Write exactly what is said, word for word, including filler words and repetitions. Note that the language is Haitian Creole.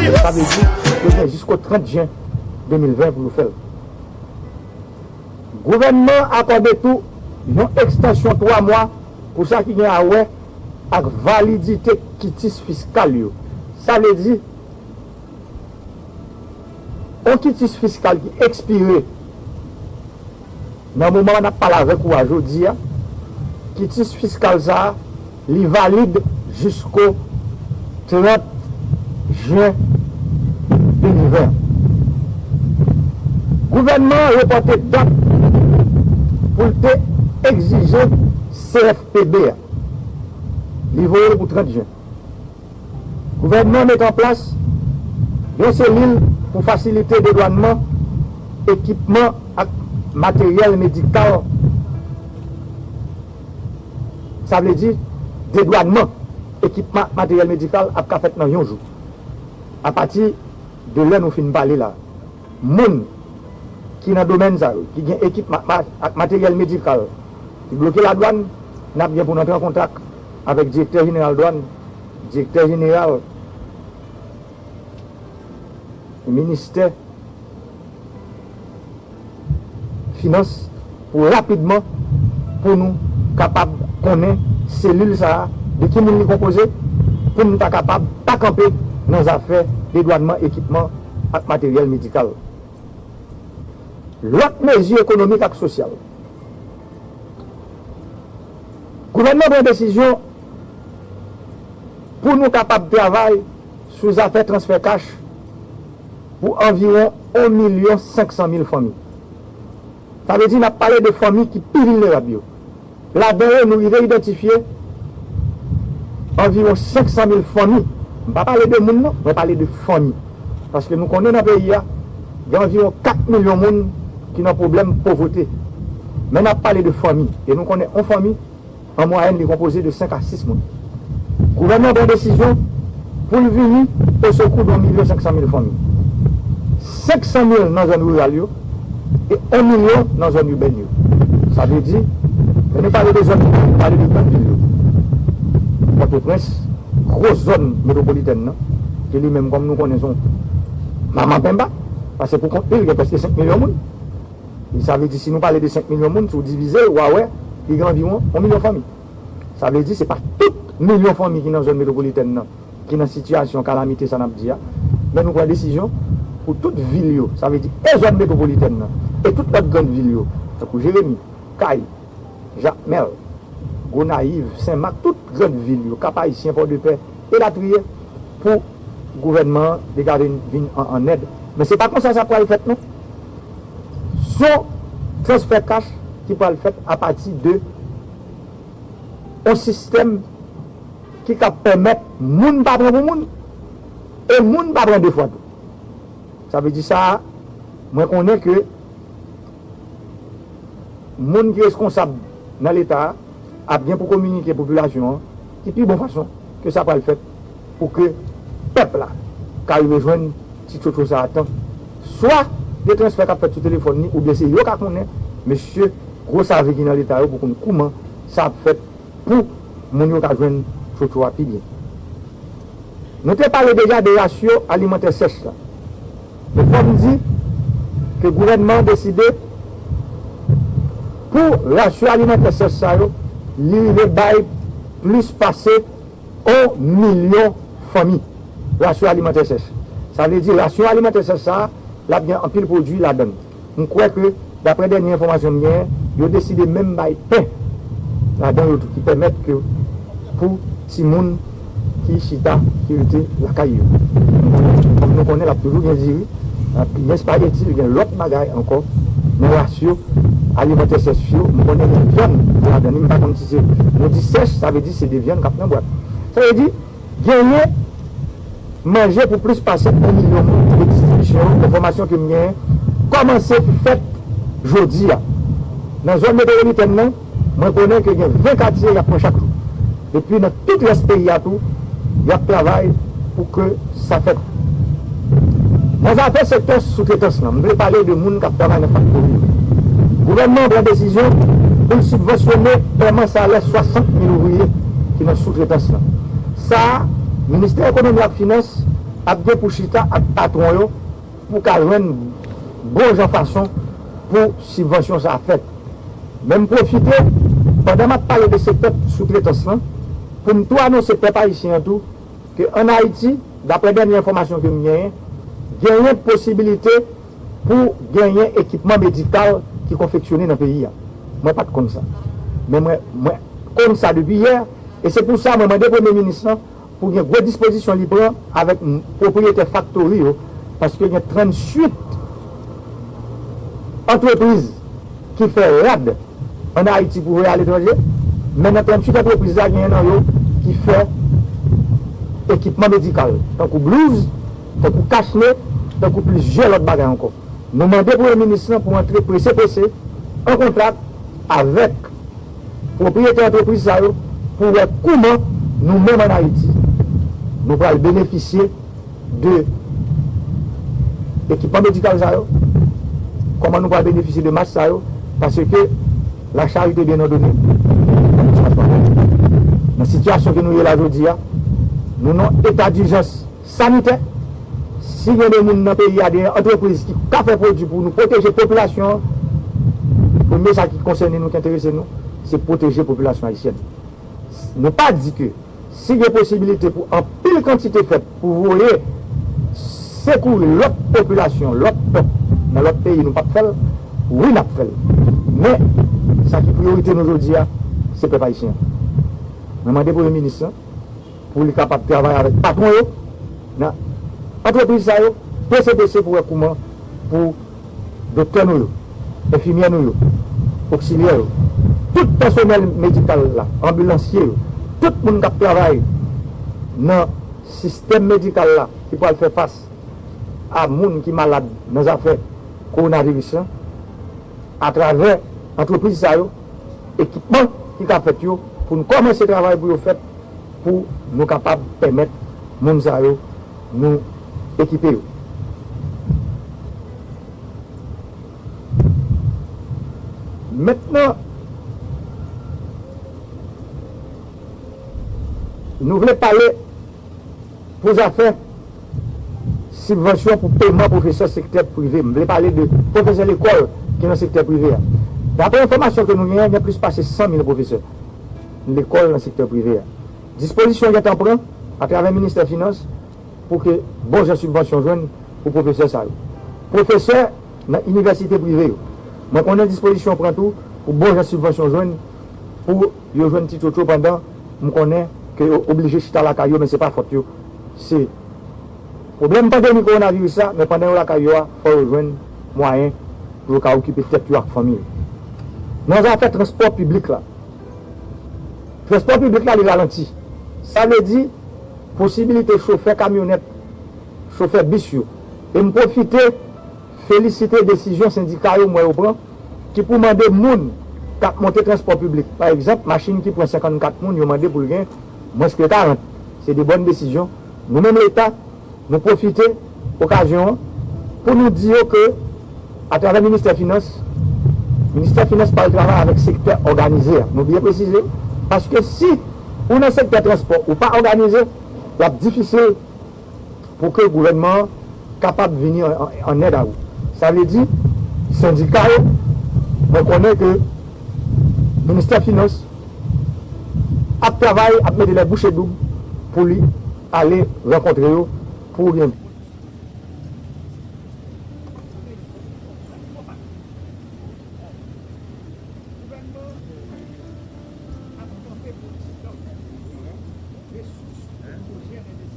Sa vle di, yo gen jisko trant jen de mil ven pou yo fè l. Gouvènman an akòde tou yon ekstansyon twa mwa pou sa ki gen a wè ak validite kitis fiskal yo. Sa vle di, yon kitis fiskal ki ekspire nan moman n ap pale avèk ou a jodi a, kitis fiskal sa a, li valid jisko trant jen de mil ven. Gouvènman an repòte dat pou l te egzije C F P B a. Li voye l pou trant jen. Gouvènman an mete an plas yon selil pou fasilite dedwannman ekipman ak materyèl medikal. Sa vle di, dedwannman ekipman ak materyèl medikal ap ka fèt nan yon jou. Apati de lè nou fin pale la, moun ki nan domèn sa yo, ki gen ekipman ak ma-, ak materyèl medikal, ki bloke ladwàn, n ap gen pou n antre an kontak avèk direktè jeneral dwàn, direktè jeneral ministè finans pou rapidman, pou nou kapab konnen selil sa a, de ki moun li konpoze, pou nou ta kapab pa kanpe nan zafè dedwannman ekipman ak materyèl medikal. Lòt mezi ekonomik ak sosyal. Gouvènman pran desizyon pou nou kapab travay sou zafè transfè kach pou anviwon yon milyon senk san mil fanmi. Sa vle di n ap pale de fanmi ki pi vilnerab yo. Ladan yo, nou rive idantifye anviwon senk san mil fanmi. M pa pale de moun non, mwen pale de fanmi. Paske nou konnen nan peyi a, gen anviwon kat milyon moun ki nan pwoblèm povrete. Men n ap pale de fanmi. E nou konnen yon fanmi, an mwayèn, li konpoze de senk a sis moun. Gouvènman pran desizyon pou l vini o sekou de yon milyon senk san mil fanmi. Senk san mil nan zòn riral yo e yon milyon nan zòn ibèn yo. Sa vle di, lè nou pale de zòn riral, nou pale de grann vil yo. Pòtoprens, gwo zòn metwopolitèn nan, ke li menm, kòm nou konnen, se yon manman penba, paske pou kont li, li gen prèske senk milyon moun. E sa vle di, si nou pale de senk milyon moun, si w divize, w a wè, li gen anviwon yon milyon fanmi. Sa vle di, se pa tout milyon fanmi ki nan zòn metwopolitèn nan ki nan sitiyasyon kalamite sa n ap di a, men nou pran desizyon pou tout vil yo, sa vle di, e zòn metwopolitèn nan, e tout lòt grann vil yo, tankou Jeremi, Kay, Jakmèl, Gonayiv, Senmak, tout grann vil yo, Kap Ayisyen, Pòdepè, elatriye, pou gouvènman an te ka vin, vin an, an èd. Men se pa konsa sa pral fèt non. Se yon transfè kach ki pral fèt apati de yon sistèm ki ka pèmèt moun pa pran pou moun, e moun pa pran de fwa tou. Sa vle di sa, mwen konnen ke moun ki reskonsab nan Leta a ap gen pou kominike popilasyon an ki pi bon fason ke sa pral fèt pou ke pèp la ka rive jwenn ti tchotcho sa a tan. Swa de transfè k ap fèt sou telefòn li, oubyen se yo ka konnen mesye gwo save ki nan Leta yo pou konn kouman sa ap fèt pou moun yo ka jwenn tchotcho a pi byen. Nou te pale deja de rasyo alimantè sèch la. Men fò m di ke gouvènman an deside pou rasyo alimantè sèch sa yo, li rive bay plis pase yon milyon fanmi rasyo alimantè sèch. Sa vle di rasyon alimantè sèch sa a, l ap gen anpil pwodui ladan l. M kwè ke, daprè dènye enfòmasyon m genyen, yo deside menm bay pen ladan yo tou, ki pèmèt ke pou timoun ki chita, ki rete lakay yo. Kòm nou konnen, l ap toujou gen diri, l ap gen espageti, li gen lòt bagay ankò nan rasyo alimantè sèch yo. M konnen gen vyann ladan li, m pa konn si se, nou di sèch, sa vle di se de vyann k ap nan bwat. Sa vle di, genyen manje pou plis pase yon milyon moun pou distribisyon yo, enfòmasyon ke m genyen, kòmanse fèt jodi a. Nan zòn metwopolitèn nan, mwen konnen ke gen ven katye y ap pran chak jou. Epi nan tout rès peyi a tou, y ap travay pou ke sa fèt. Nan zafè sektè soutretans lan, m vle pale de moun k ap travay nan faktori yo. Gouvènman an pran desizyon pou l sibvansyone pèman salè swasant mil ouvriye ki nan soutretans lan. Sa a, Ministè Ekonomi ak Finans ap gen pou chita ak patwon yo pou ka jwenn bon jan fason pou sibvansyon sa a fèt. Men m pwofite, pandan m ap pale de sektè soutretans lan, pou m tou anonse pèp ayisyen an tou ke ann Ayiti, daprè dènye enfòmasyon ke m genyen, genyen posibilite pou genyen ekipman medikal ki konfeksyone nan peyi a. Mwen pa t konn sa. Men mwen, mwen konn sa depi yè, e se pou sa mwen mande Premye Minis lan pou gen gwo dispozisyon li pran avèk m-, pwopriyetè faktori yo, paske gen tranntuit antrepriz ki fè rad ann Ayiti pou voye aletranje, men nan tranntuit antrepriz la, genyen nan yo ki fè ekipman medikal, tankou blouz, tankou kachne, tankou plizyè lòt bagay ankò. Nou mande Premye Minis lan pou antre prese prese an kontak avèk pwopriyetè antrepriz sa yo pou wè kouman nou menm ann Ayiti, nou pral benefisye de ekipman medikal sa yo, kòman nou pral benefisye de mas sa yo, paske la charité bien ordonnée. Nan sitiyasyon ke nou ye la jodi a, nou nan eta dijans sanitè. Si gen de moun nan peyi a, de antrepriz ki ka fè pwodui pou nou pwoteje popilasyon an, premye sa ki konsène nou, ki enterese nou, se pwoteje popilasyon ayisyèn. Nou pa di ke si gen posibilite pou anpil kantite fèt pou voye sekouri lòt popilasyon, lòt pèp nan lòt peyi, nou p ap fè l, wi, n ap fè l. Men, sa ki priyorite nou jodi a, se pèp ayisyen an. Mwen mande Premye Minis lan pou li kapab travay avèk patwon yo nan antrepriz sa yo, prese prese pou wè kouman pou doktè nou yo, enfimyè nou yo, oksilyè yo, tout pèsonèl medikal la, anbilansye yo, tout moun k ap travay nan sistèm medikal la ki pral fè fas a moun ki malad nan zafè kowonaviris lan, atravè antrepriz sa yo, ekipman ki ka fèt yo, pou n kòmanse travay pou yo fèt, pou nou kapab pèmèt moun sa yo, nou ekipe yo. Mentnan, nou vle pale pou zafè sibvansyon pou peman pwofesè sektè prive. M vle pale de pwofesè lekòl ki nan sektè prive a. Daprè enfòmasyon ke nou genyen, gen plis pase san mil pwofesè lekòl nan sektè prive a. Dispozisyon gentan pran atravè Ministè Finans pou ke bon jan sibvansyon jwenn pou pwofesè sa yo. Pwofesè nan inivèsite prive yo. Mwen konnen dispozisyon pran tou pou bon jan sibvansyon jwenn pou yo jwenn ti tchotcho pandan m konnen ke yo oblije chita lakay yo, men se pa fòt yo. Se pwoblèm pandemi kowonaviris la, men pandan yo lakay yo a, fò yo jwenn mwayen pou yo ka okipe tèt yo ak fanmi yo. Nan zafè transpò piblik la, transpò piblik la, li ralanti. Sa vle di, posibilite chofè kamyonèt, chofè bis yo. E m pwofite felisite desizyon sendika yo m wè yo pran, ki pou mande moun k ap monte transpò piblik, pa egzanp, machin ki pran senkannkat moun, yo mande pou l gen mwens ke karant. Se de bòn desizyon. Nou menm Leta, nou pwofite okazyon an pou nou di yo ke, atravè Ministè Finans, Ministè Finans pral travay avèk sektè òganize a. Nou byen presize, paske si ou nan sektè transpò, ou pa òganize, l ap difisil pou ke gouvènman an kapab vini an, an, an èd a ou. Sa vle di, sendika yo, mwen konnen ke Ministè Finans ap travay, ap mete les bouchées doubles pou li ale rankontre yo pou gen. Gouvènman ap kanpe pou ti tan, resous pou jere de